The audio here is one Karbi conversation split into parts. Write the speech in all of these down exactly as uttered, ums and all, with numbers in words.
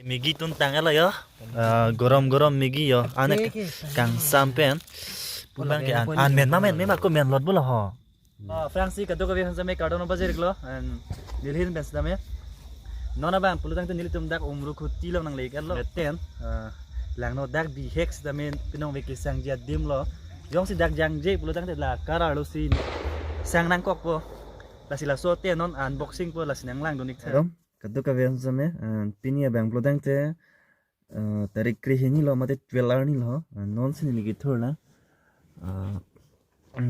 Maggi tun tang-etlo yo. Ah, gorom gorom Maggi yo. Ane kangsam pen. Pulang ke an, an men ma men, men ma ko men lot bolo ho. Ah, aphrangsi kadokave aphan sitame kardom pajir-iklo, and neli ahin pen sitame non abang pulotangte nelitum dak Umrukhuti along nangle-iklo. Ten, ah, langno dak bihek sitame pinong veke sangji adim lo. Jongsi dak jangje pulotangte la car arlosi sang nangkokpo. Lasi laso te non unboxing po, lasi nanglangdun-ik tha. Kardom, kadokave aphan sitame, ah, pini abang pulotangte, ah, tarik krehini lo mate twelve arni lo, ah, non si neli kethur lang. Ah,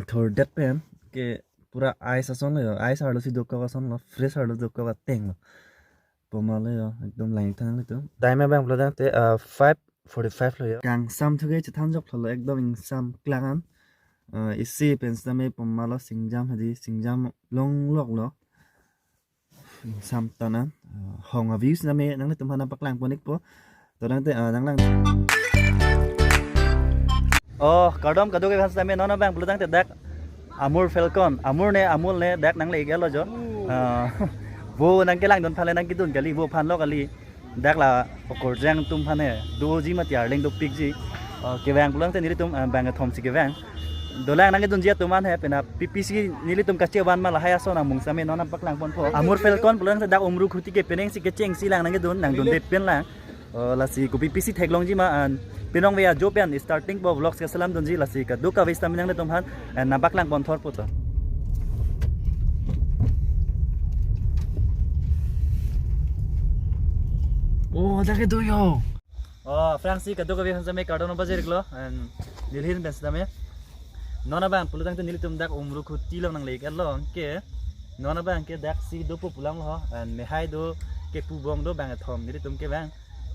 thurdet pen ke pura ice ason lo yo, ice arlosi dokok ason lo, fresh arlo dokok ateng lo. Poma lo yo, ekdom lang thanang lo to. Time abang pulotangte, ah, five forty-five lo yo. Kangsam thuke chethan joklo, ekdom ingsam klang an. Ah, isi pen sitame poma lo, singjam hadi, singjam longlok lo. Ingsam tanan, ah, hong a-views name nanglitum aphan paklang pon-ikpo. To nangte, ah, nanglang. Oh, kardom kadokave aphan sitame non abang pulotangte dak Amur Falcon, Amur ne, Amul ne dak nangle-iklo jo. Ah, vo nangkelangdun aphan le nangkedun kali, vo aphan lo kali. Dak la okorjang atum aphan he doji mati arleng dopikji. Oh, kevang pulotangte nelitum, ah, bang kethom si kevang. Dolang nangkedunji atum an he, pena P P C nelitum kachevan ma lahai ason amung sitame non nangpaklang ponpo. Amur Falcon pulotangte dak Umrukhuti ke penang si kecheng si lang nangkedun, nangdunde pen lang. Oh, lasi kopi pisi theklongji ma an pinong ve ajo pen starting po vlogs keselam dunji, lasi kadokave sitame nanglitum aphan, eh, nangpaklang pon thorpo to. Oh, dak kedo yo. Oh, aphrangsi kadokave aphan sitame kardom pajir-iklo, and neli ahin pen sitame non abang pulotangte nelitum dak Umrukhuti along nangle-iklo, anke non abang ke daksi dopo pulang lo, and mehai do, kepu bong do bang kethom nelitum kevang.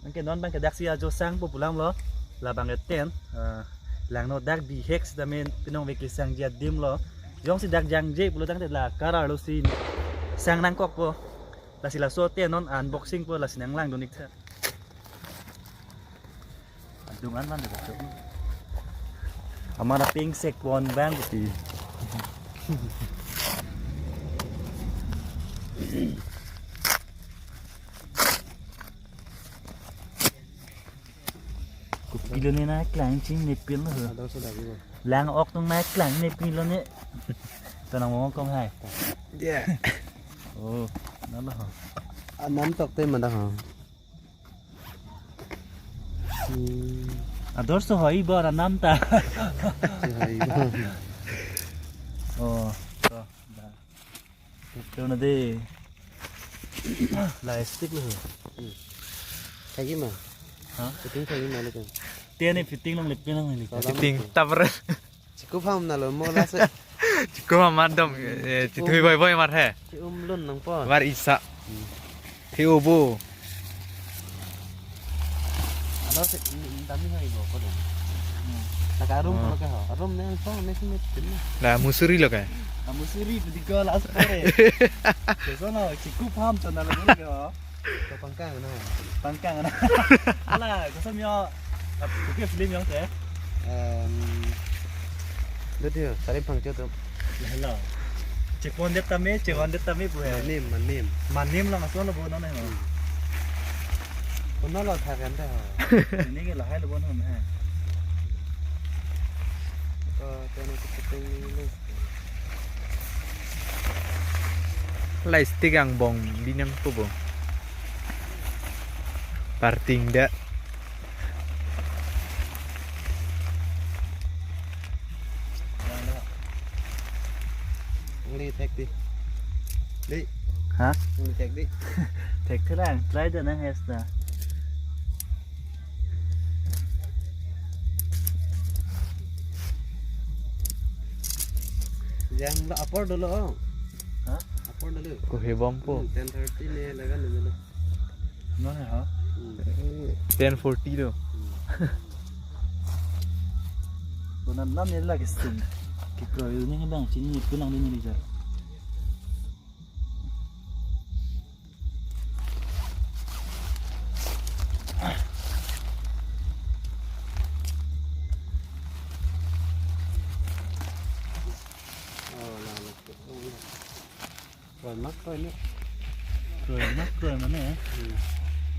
Anke non abang ke daksi ajo sangpo pulang lo, la bang ke ten, ah, langno dak bihek sitame pinong veke sangji adim lo. Jongsi dak jangje pulotangte la car arlosi sang nangkokpo. Lasi laso te non unboxing po, lasi nanglangdun-ik tha. Adung an man de. Amar apeng sek pon bang kuti. Kopilo ne nangklang ching ne pin lo. Ada sudah gitu. Lang-ok atum nangklang ne pin lo ne. Tonang mo kong hai. Dia. Oh, nalo ho. Anam tok te manda ho. Hmm. Ador so hoi bor anam ta. Si hoi bor. Oh, to. Da. Ito na de. La stick lo. Hmm. Thagi ma? Ha? Fitting thagi ma lo kan? Tiang ne fitting longle pin longle. Salam. Fitting tabra. Chikup ham nalo mo lase. Chikup ham madam, eh, chikup. Chithui boi boi mar he. Chi um lun nangpo. Mar isa. Hmm. Thi ubu. Ano se, dami hai bo ko dong. Hmm. Laka room ko ka ho. Room ne ang song ne sini. La musuri lo ka. La musuri pedi ko la aspare. Keso no, chikup ham to nalo ko. To pangkang na. Pangkang na. Ala, kosom yo. Ap, kopi film yo te? Em, doti yo, sari pangcho to. Hello. Chepon det tame, chepon det tame bu he. Manim, manim. Manim lang aso lo bo non he. Hmm. Kono lo thakan te ho. Ini ke lahai lo bo non he. Ko teno ko puting ni. Lai stick angbong binang po bo. Parting da. Uli thek di. Di. Ha? Uli thek di. Thek thelang, try da na hes da. Yang lo apor dolo. Ha? Apor dolo. Ko hebom po. Hmm, ten thirty ne laga ne dolo. Non he ha? Hmm. Ten forty do. Hmm. Ko nan nam ne lagi sum. Kekroi ne bang chini pulang din ni jar. Oh, la, la. Kroi mak kroi ne. Kroi mak kroi mane. Hmm.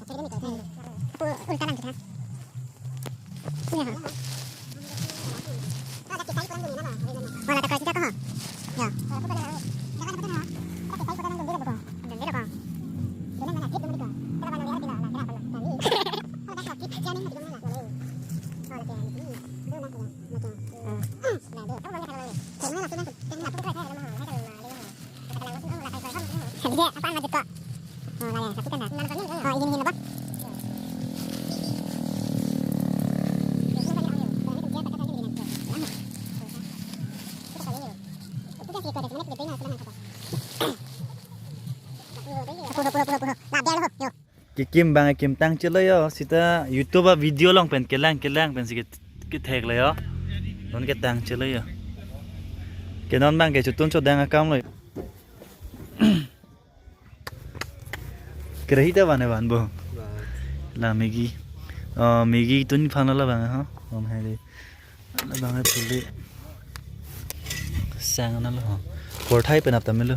Apo ulta lang kita. Iya, ha. Wala ta kaisi ka, ha? Ya. Sige, apa aja kok? Oh, ya, ya, satu kan dah. Oh, ini, ini apa? Puh, puh, puh, puh. Lah, dia lo, yo. Kekim abang kekim tang chelo yo, sita YouTube a video along pen kelang kelang pensi ke, kethek lo yo. Non ke tang chelo yo. Ke non abang ke chotun chodang akam lo yo. Kerahi ta van van bo. La Maggi. Oh, Maggi tun phan la abang ha. Om hai de. La abang hai pule. Sang na lo. Porthai pen ap ta melo.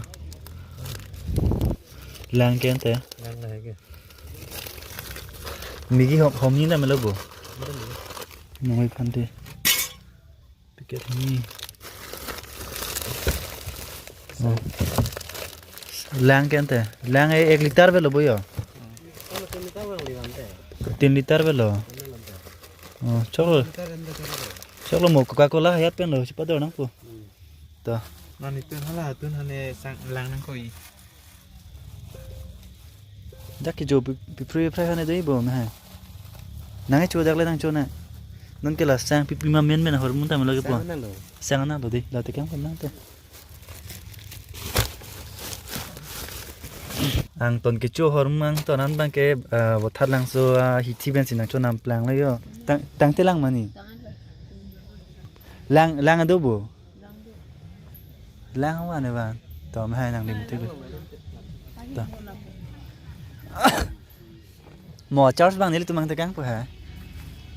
Lang ke ante. Lang na ke. Maggi hom, hom ni na melo bo. Melo. Nungoi phan de. Packet ni. Oh. Lang ke ante. Lang e ek liter avelo bo yo. Tin liter avelo. Oh, choklo. Choklo mo Coca-Cola hayat pen lo, chepador nangpo. To. Nani tun hala tun hane sang lang nangkoi. Dak kejo pi, pi phrui phrai hane dei bo me hai. Nang e cho dak le nang cho na. Non ke la sang pipi ma men men ahormu ta melo ke po. Sang na lo. Sang na lo dei. La te kam kam nang te. Angton kecho ahormu angton an abang ke, eh, Bothatlangso, ah, hithi pensi nangchonam plang lo yo. Tang, tangte lang mani. Lang, lang ado bo. Lang avan avan. To, me hai nanglim thik. To. Mo charge abang nelitum angtekang pu hai.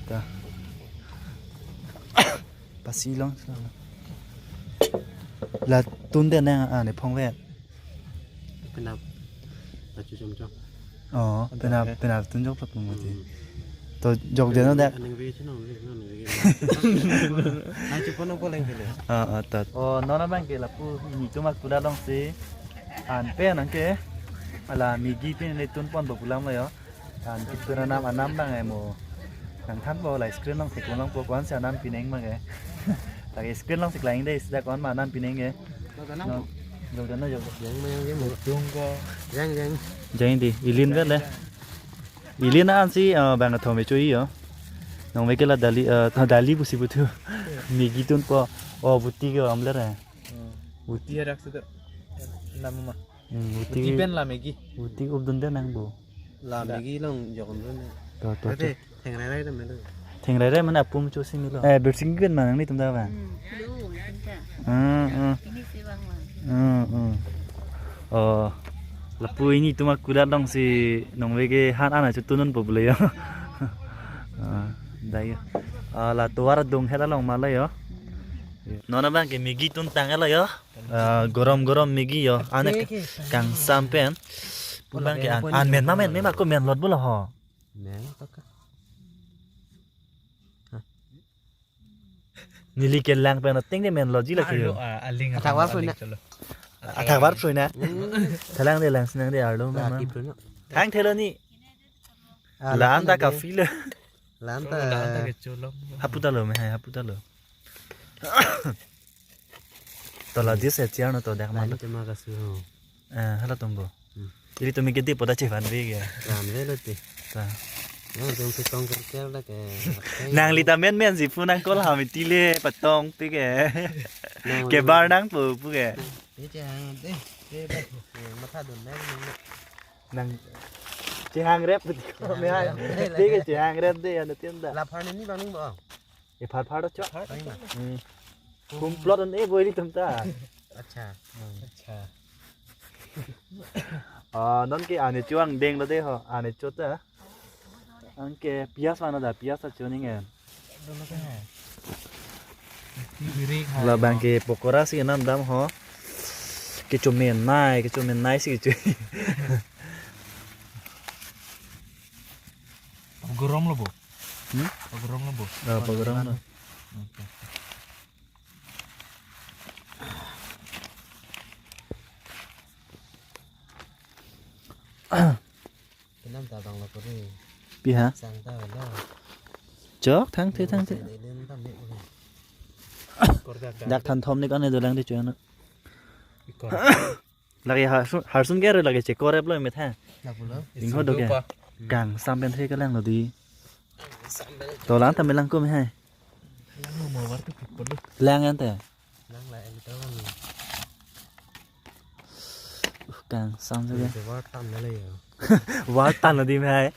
To. Pasi long. Latum de nang, ah, ne phong vet. Penap. Lachu chom chom. Oh, penap, penap tun jok plat mati. Hmm. To jok de no dak. Aning ve chino, ve, no, no, ve. Ai, chupo no poleng kele. Ah, ah, tat. Oh, non abang ke lapu nelitum akulat alongsi. An pen nang ke. Ala Maggi pen le tun pon bo pu alam lo yo. An kitu anam anam abang emo. Nangthan bo la screen along theklong po ko-ansi anam pineng abang ke. Lake screen alongsi klang de sida ko-an ma anam pineng ke. Jok de no jok. Jang ma jang jang. Jung ko. Jang jang. Jang di ilin vet le. Ilin ansi, eh, bang thom e cho-i yo. Nong me ke la dali, eh, dali pusi putu. Maggi tun po. Oh, buti ke amler eh. Buti. Buti arak sudah. Nama ma. Hmm, buti. Buti pen la Maggi. Buti updun de nang bo. La Maggi along jokon ron. To, to, to. Thengrai rai de melo. Thengrai rai mane apum chosi melo. Eh, bersing pen ma nanglitum ta abang. Hmm, lo, pen ta. Ah, ah. Ini sih bang bang. Ah, ah. Oh. Lapu nelitum akulat alongsi nong ve ke han ana chutunun po bule yo. Ah, dai yo. Ah, la tovar adung hela along ma lo yo. Non abang ke Maggi tun tang elo yo. Ah, gorom gorom Maggi yo. Ane kangsam pen. Pun abang ke an, an men ma men, men ma ko men lot bolo ho. Men to ka. Neli kelang pen ateng de men lot ji la ke yo. Athak var phrui na. Athak var phrui na. Thalang de lang sinang de arlo ma. Thang thelo ni. Lan ta kafe lo. Lan ta. Hapu ta lo me hai, hapu ta lo. Tola dis ya chiar no to dak malu. Tema kasu. Eh, hala tumbo. Ilitum ke di poda chevan ve ke. Ran ve lo ti. Ta. Nangtum si tong kerker dak ke. Nangli ta men men si pu nang call ha mi tile patong ti ke. Kebar nangpo pu ke. Te che hang de. Te ba. Matha dun nang. Nang chehang rep ti ko me hai. Te ke chehang rep de ya na tienda. La phan ni bang ning bo. E phar phar cho. Bang na. Hmm. Kumplot an e boi ni tum ta. Acha. Hmm. Acha. Ah, non ke ane chuang deng lo de ho. Ane cho ta. Anke pias mana da, pias ta cho ning e. Labang ke pokora si nam dam ho. Kecho men nai, kecho men nai si kecho. Pagorong lo bo. Hmm? Pagorong lo bo. Ah, pagorong lo. Oke. Kenam ta bang lo kori. Pi ha? Sang ta lo. Chok thang the, thang the. Dak than thom ni kan do lang de chuan. Lagi harsun, harsun ke lagi chekor ep lo me tha. Dak pulo. Ding ho do ke. Kangsam pen the kelang lo di. Tolan ta melang ko me hai. Lang lo mo war tu pukul lo. Lang yan te. Lang la el tawang. Uh, kangsam se. War tan na le yo. War tan na di me hai.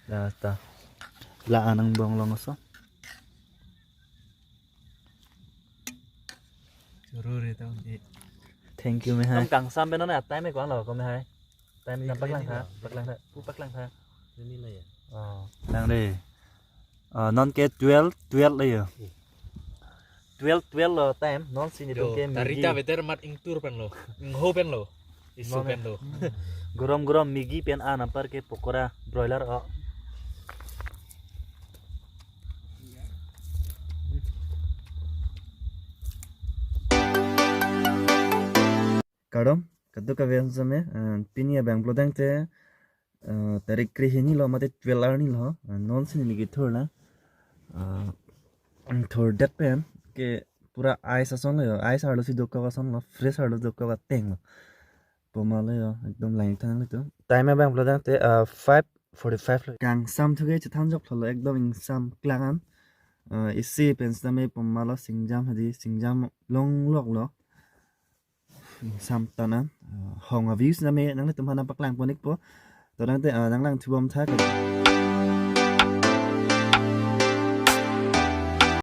Da ta. La anang bong long so. Churu re tawang e. Thank you me hai. Kangsam pen na time ko lo ko me hai. Time na paklang tha, paklang tha, pu paklang tha. Ini lah ya. Oh, lang de. Ah, non ke twelve, twelve le yo. Twelve, twelve lo time, non si ni tum ke Maggi. Tarita beter mat ingtur pen lo, ingho pen lo, isu pen lo. Gorom gorom Maggi pen a nampar ke pokora broiler o. Kardom, kadokave same, ah, pini abang pulo tangte, ah, tarik krehini lo mate twelve arni lo, ah, non si neli kethur na, ah, thur det pen ke pura ice ason lo yo, ice arlo si dokok ason lo, fresh arlo dokok ateng lo. Poma lo yo, ekdom lang thanang lo tu. Time abang pulo tangte, ah, five forty five lo. Kangsam thu ke chethan jok lo, ekdom ingsam klang an. Ah, isi pen sitame poma lo singjam hadi, singjam long lok lo. Ingsam tanan, ah, hong a views na me nanglitum aphan nangpaklang pon ikpo. To nangte, ah, nanglang thubom tha.